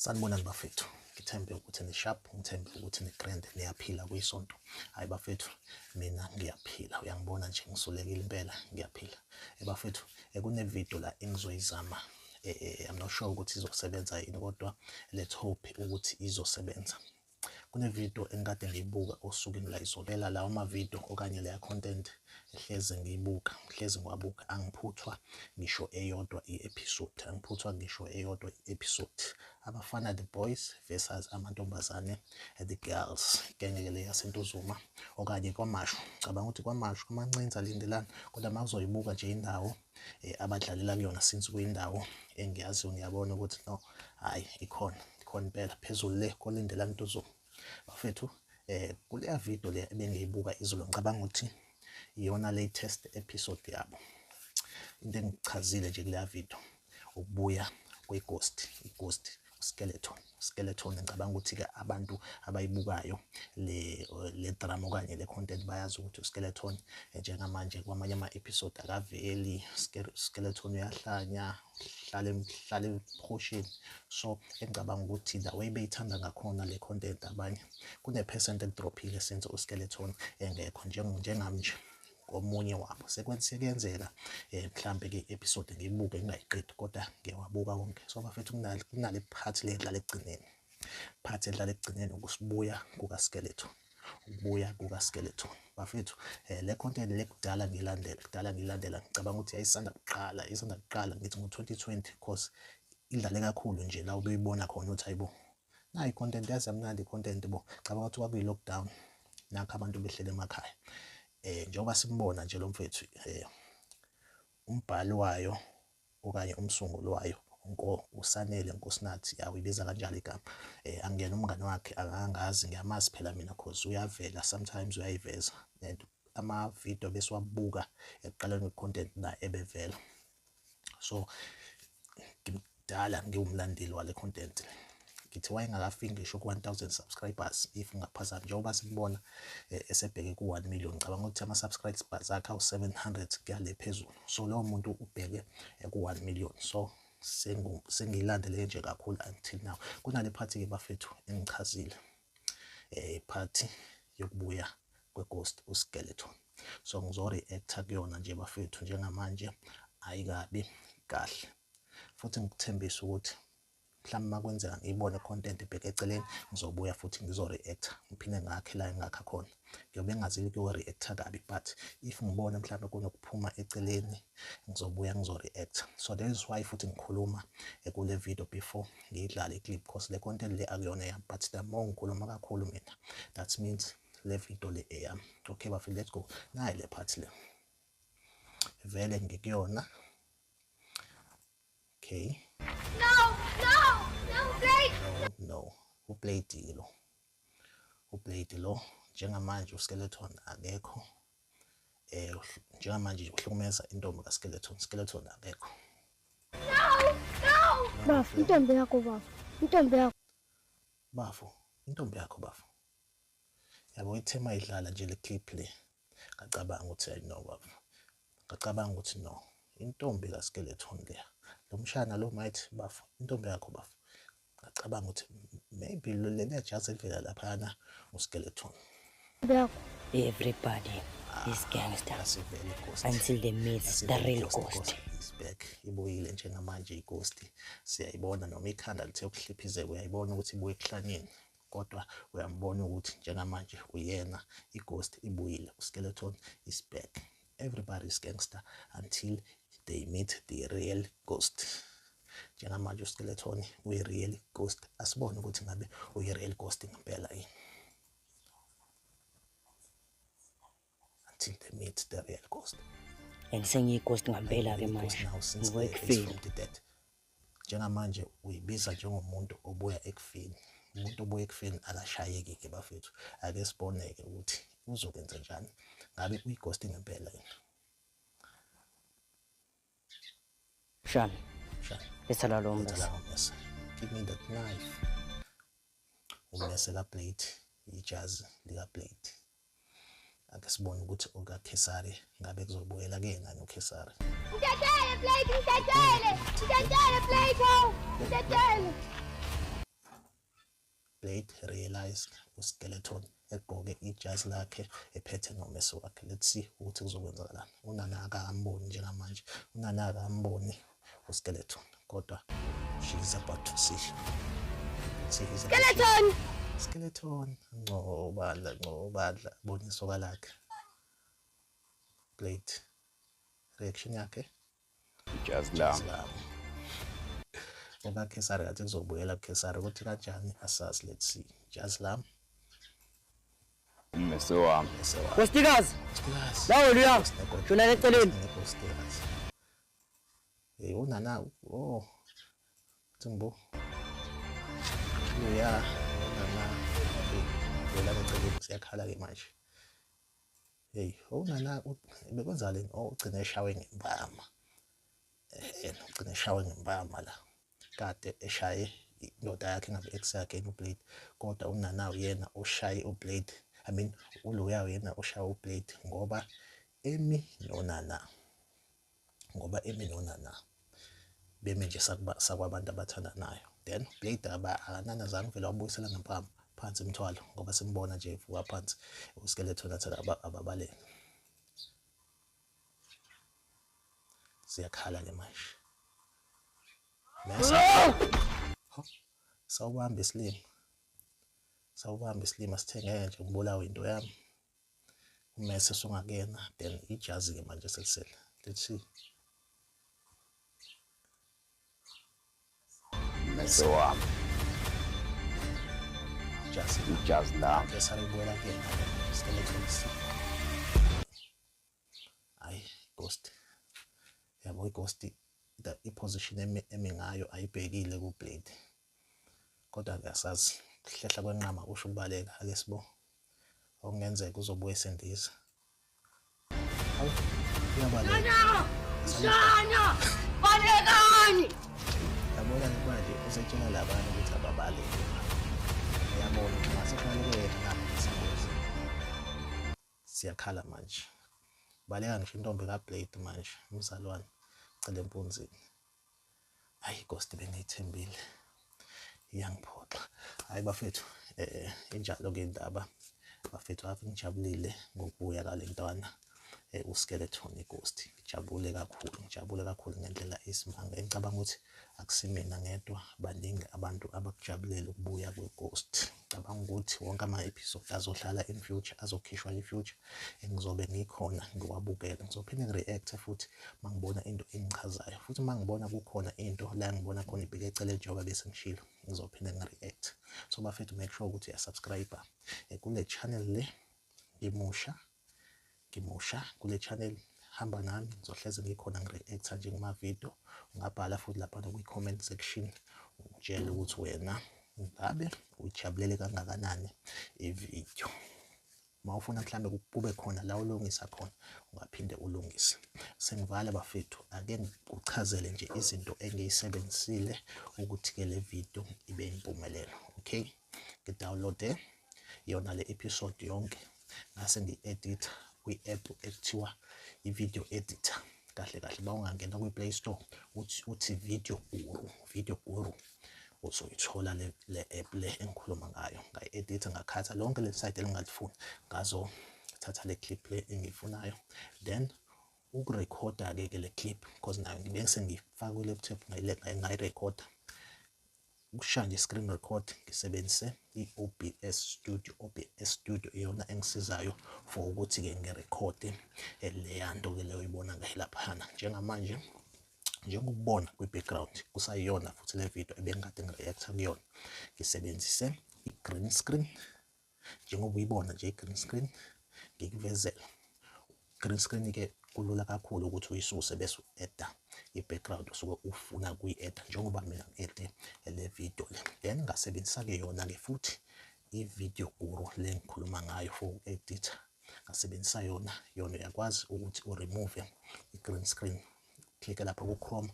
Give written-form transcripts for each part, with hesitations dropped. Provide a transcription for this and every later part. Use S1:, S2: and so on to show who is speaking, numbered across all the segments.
S1: Sanibonani bafethu, ngithembe ukuthi ni-sharp, ngithembe ukuthi ni-grand, niyaphila kuyisonto. Hhayi bafethu, mina ngiyaphila, uyangibona nje ngisulekile impela, ngiyaphila. Bafethu, kune-video la engizoyizama, I'm not sure ukuthi izosebenza yini, kodwa let's hope ukuthi izosebenza. Kune-video engikade ngiyibuka osukwini la izolo, lawo ma-video okanye leya content ehleze ngiyibuka, hlezi ngiwabuka, angiphuthwa ngisho eyodwa i-episode, angiphuthwa ngisho eyodwa i-episode. Abafana, the boys versus amantombazane, the girls, genge le yaseNtuzuma okanye KwaMashu. Ngicabanga ukuthi KwaMashu, amancinza Lindelani, kodwa uma uzoyibuka nje indawo abadlalela kuyona, since kuyindawo engiyaziyo, ngiyabona ukuthi no, hhayi, ikhona, ikhona impela phezulu le koLindelani Ntuzuma. Bafethu, kuleya video le ebengiyibuka izolo, ngicabanga ukuthi iyona latest episode yabo. Into engichazile nje kuleya video ukubuya kwe-ghost, i-ghost skeleton, skeleton. Ngicabanga ukuthi-ke abantu abayibukayo le drama okanye le content bayazi ukuthi uskeleton njengamanje kwamanye ama-episode akaveli. Skeleton uyahlanya, hlale hlale ebuhosheni. So engicabanga ukuthi the way beyithanda ngakhona le content abanye, kune-percent elidrophile since uskeleton engekho. Njengami nje omunye wabo, sekuyenzeka mhlambe ke episode ngiyibuke ngingayiqedi, kodwa ngiyawabuka wonke. So bafethu, kunale part le edlala ekugcineni, part edlala ekugcineni, ukusibuya kuka-skeleton, ukubuya kuka-skeleton. Bafethu, le content le kudala ngiyilandela, kudala ngiyilandela. Ngicabanga ukuthi yayisanda kuqala, isanda kuqala, ngithi ngo-2020, 'cause idlale kakhulu nje la ubuyibona khona ukuthi hayibo, nayi i-content, yazi yamnandi i-content bo. Ngicabanga ukuthi kwakuyi-lockdown, nakho abantu behlele emakhaya. Njengoba simbona nje lo mfethu, umbhali wayo okanye umsunguli wayo uSanele Nkosinathi, uyibiza kanjalo igama. Angiyena umngani wakhe, angangazi, ngiyamazi phela mina 'cause uyavela sometimes, uyayiveza and ama-video besiwabuka ekuqaleni kwe-content la ebevela. So ngimdala ngiwumlandeli wale content. Ngithi wayengakafiki ngisho ku-1000 subscribers, if ngingaphazami. Njengoba simbona esebheke ku-1 million, ngicabanga ukuthi ama-subscribers akhe awu-700 kuya le phezulu. So lowo muntu ubheke ku-1 million. So sengiyilandele nje kakhulu until now. Kunale part-ke bafethu engichazile, part yokubuya kwe-ghost uskeleton. So ngizo-react-a kuyona nje bafethu njengamanje, ayikabi kahle futhi. Ngikuthembisa ukuthi mhlawumbe uma kwenzeka ngiyibone content ibheke eceleni, ngizobuya futhi ngizo-react-a, ngiphinde ngakhe la engakha khona. Ngiyobe ngingazile ukuyo-react-a kabi, but if ngibona mhlawumbe kunokuphuma eceleni, ngizobuya ngizo-react-a. So that is why futhi ngikhuluma kule video before ngiyidlale i-clip, 'cause le content le akuyona yami, but the more ngikhuluma kakhulu mina, that means le video le eyami. Okay bafethu, let's go. Nayi le part le vele ngikuyona. Okay.
S2: No, no, no, Blade!
S1: No, uBlade lo, uBlade lo. Njengamanje uskeleton akekho. Njengamanje uhlukumeza intombi kaskeleton, skeleton akekho.
S2: No, no!
S3: Bafo, intombi yakho bafo, intombi yakho.
S1: Bafo, intombi yakho bafo. Yabo, ithe mayidlala nje le clip le, ngacabanga ukuthi hayi no bafo, ngacabanga ukuthi no, intombi kaskeleton leya. Lo mshana lo might bafo, intombi yakho bafo, ngacabanga ukuthi maybe leliya jazi elivela laphayana uskeleton.
S3: Intombi yakho.
S4: Everybody is gangster
S1: Asivele i-ghost
S4: until they meet the
S1: Asivele
S4: real
S1: i-ghost,
S4: ghost.
S1: Ghost is back, ibuyile njengamanje i-ghost. Siyayibona noma ikhanda lithe ukuhliphizeka, uyayibona ukuthi ibuye ekuhlanyeni, kodwa uyambona ukuthi njengamanje uyena i-ghost, ibuyile, uskeleton is back. Everybody is gangster until they meet the real ghost. Njengamanje uskeleton uyi-real ghost. Asibone ukuthi ngabe uyi-real ghost ngempela yini until they meet the real ghost.
S4: And sengiyi-ghost ngempela-ke
S1: Real ghost
S4: manje.
S1: now since
S4: Ngibuya
S1: the is
S4: ekufeni.
S1: from the dead. Njengamanje uyibiza njengomuntu obuya ekufeni. Umuntu obuya ekufeni akashayeki-ke bafethu. Ake sibone-ke ukuthi uzokwenza njani, ngabe uyi-ghost ngempela yini.
S4: Shana,
S1: Shana.
S4: Letha la lowo
S1: Letha
S4: mmese.
S1: lawo mmese. Give me that knife. Ummese kaBlade, ijazi likaBlade. Ake sibone ukuthi okaKhesari ngabe kuzobuyela kuyena noKhesari.
S2: Ngidedele, Blade, ngidedele! Ngidedele, Blade, ho! Ngidedele!
S1: Blade realized uSkeleton egqoke ijazi lakhe ephethe nomese wakhe. Let's see ukuthi kuzokwenzakalani. UNana akamboni njengamanje, uNana akamboni uSkeleton, kodwa she is about to see. See, he's about to-
S2: Skeleton!
S1: Skeleton ngcobadla ngcobadla bona isoka lakhe. Blade reaction yakhe
S5: Ijazi lami.
S1: Islam. OkaKhesari kathi kuzobuyela kuKhesari ukuthi kanjani asazi. Let's see. Jazi lami
S5: Ummese wami.
S1: bese wa.
S4: Nkosikazi, lawe luya. Shona eceleni.
S1: Nkosikazi. Hey unana oh. Thumbo. Uya unana. Wela eceleni siyakhala ke manje. Hey unana bekwenzaleni oh ugcine eshawe ngempama. Ugcine eshawe ngempama la. Kade eshaye indoda yakhe ngabe ex yakhe uBlade, kodwa unana uyena oshaye uBlade. I mean uloya uyena oshaye uBlade ngoba emi nonana. Ngoba emi nonana. Beme nje sakuba sakwabantu abathandanayo. Then Blade aba akanana zange vele wabuyisela ngempama phansi imthwalo ngoba simbona nje evuka phansi uSkeleton athi ababaleke. Siyakhala ke manje. Mese sawubamba isilima. Sawubamba isilima sithengeke nje ngibulawe into yami. Umese sungakena then ijazi ke manje selisele. Let's see.
S5: Ummese wami.
S1: Jazi.
S5: Ijazi lami.
S1: Bese alibuyela kuyena Skeleton. Hayi ghost. Yabo ighost i-position emi ngayo ayibhekile kuBlade. Kodwa ke asazi kuhlehla kwenqama kusho ukubaleka ake sibo. Okungenzeka uzobuya esendiza. Hawu uyabaleka.
S2: Shana! Balekani!
S1: Yabona ke manje usetshela labantu ukuthi ababaleke. Uyabona ukuthi mase kubaleke yena nami ngisengozi. Siyakhala manje. Baleka ngisho intombi kaBlade manje umzalwane cela empunzini. Hayi ghost bengiyithembile. Iyangiphoxa. Hayi bafethu injalo ke indaba. Bafethu ave ngijabulile ngokubuya kale ntwana uSkeleton iGhost. Ngijabule kakhulu, ngijabule kakhulu ngendlela eyisimanga. Ngicabanga ukuthi akusimina ngedwa, baningi abantu abakujabulela ukubuya kweGhost. Ngicabanga ukuthi wonke ama-episode azodlala in future, azokhishwa in future, ngizobe ngikhona ngiwabukela. Ngizophinde ngi-react-e futhi uma ngibona into engichazayo. Futhi uma ngibona kukhona into la engibona khona ibheke eceleni njengoba bese ngishilo, ngizophinde ngi-react. So bafethu make sure ukuthi uyasubscribe kule channel le. Ngimusha kule channel, hamba nami ngizohleze ngikhona ngi-react-a nje kuma-video. Ungabhala futhi lapha kwi-comment section ungitshele ukuthi wena ngabe uyijabulele kangakanani i-video. Uma ufuna mhlambe kube khona la ulungisa khona ungaphinde ulungise. Sengivala bafethu, ake ngikuchazele nje izinto engiyisebenzisile ukuthi ke le video ibe impumelelo. Okay, ngidownloade yona le episode yonke ngase ngi-edit kwi-app ekuthiwa i-video editor. Kahle kahle uma ungangena kwi-Play Store uthi Video Guru, Video Guru uzoyithola le app le engikhuluma ngayo. Ngayi-edit ngakhatha lonke le side elingalifuni, ngazothatha le clip le engiyifunayo, then ukurekhoda ke le clip because nayo ngibe sengiyifaka kwi-laptop ngayirekhoda. Ukushaya nje screen record ngisebenzise i-OBS Studio. OBS Studio iyona engisizayo for ukuthi ke ngirekhode leya nto ke leyo oyibona laphana njengamanje. Njengokubona kwi-background kusayiyona futhi le video ebengikade ngireact-a kuyona. Ngisebenzise i-green screen njengoba uyibona nje i-green screen ngikuvezela. Green screen ke kulula kakhulu ukuthi uyisuse bese u-adda i-background osuke ufuna kuyi-adda njengoba mina ngi-adde le video le. Then ngasebenzisa ke yona ke futhi i-Video Guru le ngikhuluma ngayo for uku-editha. Ngasebenzisa yona, yona uyakwazi ukuthi u-remove i-green screen. Click lapha ku-Chrome,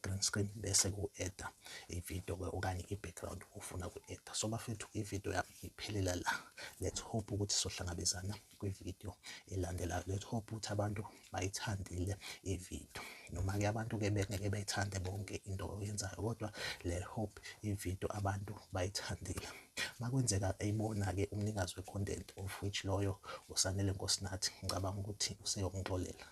S1: Green screen bese ku-adda ividiyo-ke okanye i-background ofuna uku-adda. So bafethu, ividiyo yami iphelela la. Let's hope ukuthi sohlangabezana kwividiyo elandelayo. Let's hope ukuthi abantu bayithandile ividiyo, noma-ke abantu-ke bengeke beyithande bonke into oyenzayo, kodwa le hope ividiyo abantu bayithandile. Makwenzeka eyibona-ke umnikazi we-content, of which loyo uSanele Nkosinathi, ngicabanga ukuthi useyongixolela,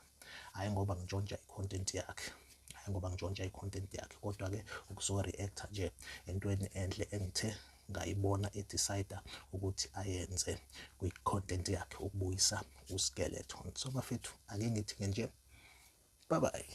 S1: hhayi ngoba ngintshontsha i-content yakhe, hhayi ngoba ngintshontsha i-content yakhe, kodwa-ke ukuzo-react-a nje entweni enhle engithe ngayibona e-decide ukuthi ayenze kwi-content yakhe, ukubuyisa uSkeleton. So bafethu, ake ngithi-ke nje bye bye.